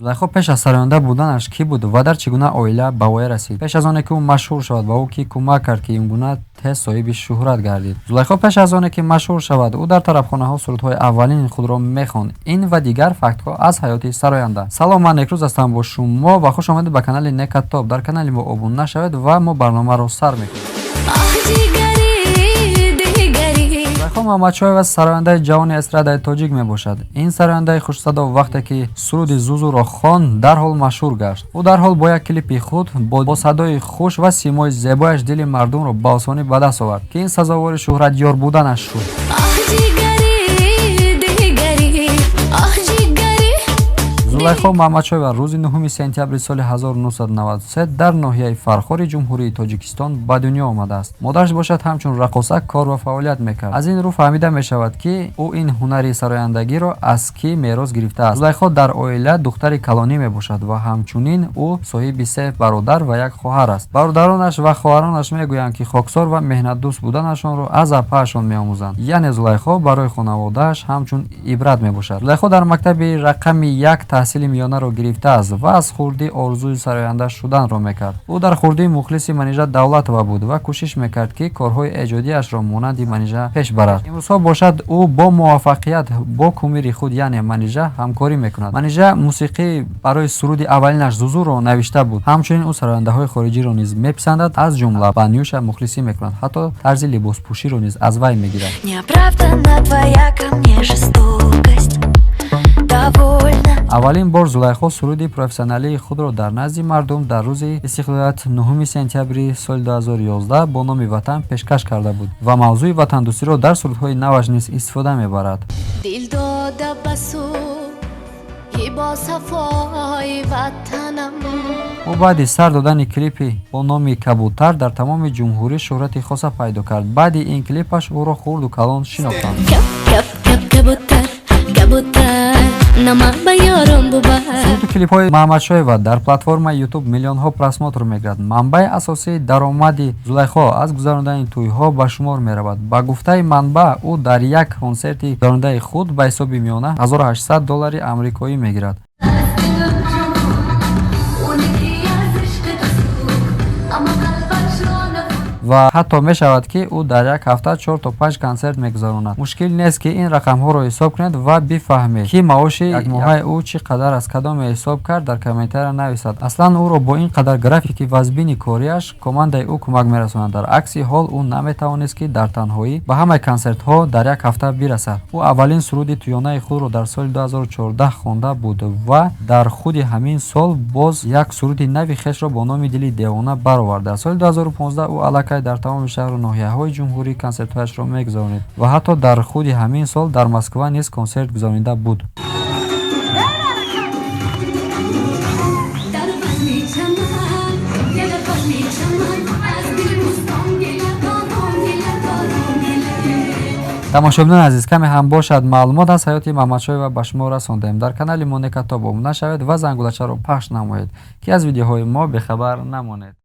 Зулайхо пеш аз сароянда буданаш кӣ буд ва дар чӣ гуна оила ба воя расид? Пеш аз оне ки ӯ машҳур шавад, ба ӯ кӣ кӯмак кард, ки ин гуна тез соҳиби шӯҳрат гардид? Зулайхо пеш аз оне ки машҳур шавад, ӯ дар тарабхонаҳо сурудҳои аввалини худро мехонд. Ин ва дигар фактҳо аз ҳаёти сароянда. Салом, ман Некрӯз ҳастам бо шумо ва хуш омадед ба канали Нека Топ. Дар канали мо обуна шавед ва мо барномаро сар мекунем. Зулайхо Муҳаммадшоева сарояндаи ҷавони эстрадаи тоҷик мебошад. Ин сарояндаи хушсадо вақте ки суруди Зузуро хонд, дарҳол машҳур гашт. Ӯ дарҳол бо як клипи худ бо садои хуш ва симои зебояш дили мардумро ба осонӣ ба даст овард, ки ин сазовори шӯҳратёр буданаш шуд. Зулайхо Муҳаммадшоева рӯзи 9 сентябри соли 1993 дар ноҳияи Фархори Ҷумҳурии Тоҷикистон ба дунё омадааст. Модараш бошад, ҳамчун раққоса кор ва фаъолият мекард. Аз ин рӯ фаҳмида мешавад, ки ӯ ин ҳунари сарояндагиро аз кӣ мерос гирифтааст. Зулайхо дар оила духтари калонӣ мебошад ва ҳамчунин ӯ соҳиби се бародар ва як хоҳар аст. Бародаронаш ва хоҳаронаш мегӯянд, ки хоксор ва меҳнатдӯст буданашонро аз апаашон меомӯзанд. Яъне Зулайхо барои хонаводааш ҳамчун ибрат мебошад. Зулайхо дар мактаби рақами як таҳсили миёнаро гирифтааст ва аз хурдӣ орзуи сароянда шуданро мекард. Ӯ дар хурдӣ мухлиси Манижа Давлатова буд ва кӯшиш мекард, ки корҳои эҷодиашро монанди Манижа пеш барад. Имрӯзҳо бошад, ӯ бо муваффақият бо кумири худ, яъне Манижа, ҳамкорӣ мекунад. Манижа мусиқӣ барои суруди аввалинаш Зузуро навишта буд. Ҳамчунин ӯ сарояндаҳои хориҷиро низ меписандад, аз ҷумла ба Нюша мухлисӣ мекунад, ҳатто тарзи либоспӯширо низ аз вай мегирад. Неоправданна твоя ко мне жестокость. Довольно. Аввалин бор Зулайхо суруди профессионалии худро дар назди мардум дар рӯзи истиқлолият 9 сентябри соли 2011 бо номи Ватан пешкаш карда буд ва мавзӯи ватандӯстиро дар сурудҳои наваш низ истифода мебарад. Дил дода ба сӯи босафои ватанам. Ӯ баъди сар додани клипи бо номи Кабутар дар тамоми ҷумҳурӣ шӯҳрати хоса пайдо кард. Баъди ин клипаш ӯро хурду калон шинохтанд. Каб каб каб кабутар, кабутар, нама ба ёрам бубар. Суруду клипҳои Муҳаммадшоева дар платформаи YouTube миллионҳо просмотр мегирад. Манбаи асосии даромади Зулайхо аз гузарондани тӯйҳо ба шумор меравад. Ба гуфтаи манбаъ, ӯ дар як консерти гузарондаи худ ба ҳисоби миёна 1800 доллари амрикоӣ мегирад. Ва ҳатто мешавад, ки ӯ дар як ҳафта 4 то 5 консерт мегузаронад. Мушкил нест, ки ин рақамҳоро ҳисоб кунед ва бифаҳмед, ки маоши якмоҳаи ӯ чӣ қадар аст. Кадоме ҳисоб кард, дар комментария нависад. Аслан ӯро бо ин қадар графики вазбини кориаш командаи ӯ кӯмак мерасонад. Дар акси ҳол ӯ наметавонист, ки дар танҳоӣ ба ҳамаи консертҳо дар як ҳафта бирасад. Ӯ аввалин суруди тӯёнаи худро дар соли 2014 хонда буд ва дар худи ҳамин сол боз як суруди нави хешро бо номи Дили девона баровард. Дар соли 2015 ӯ аллакай дар тамоми шаҳру ноҳияҳои ҷумҳурӣ консертҳояшро мегузаронид ва ҳатто дар худи ҳамин сол дар Москва низ консерт гузаронида буд. Дар базми чаман, дар базми чаман, аз дили бӯстон гелад борон, гелад борон, гелад. Тамошобинони азиз, каме ҳам бошад маълумот аз ҳаёти Муҳаммадшоева ба шумо расондем. Дар канали мо Нека Топ обуна шавед ва зангулачаро пахш намоед, ки аз видеоҳои мо бехабар намонед.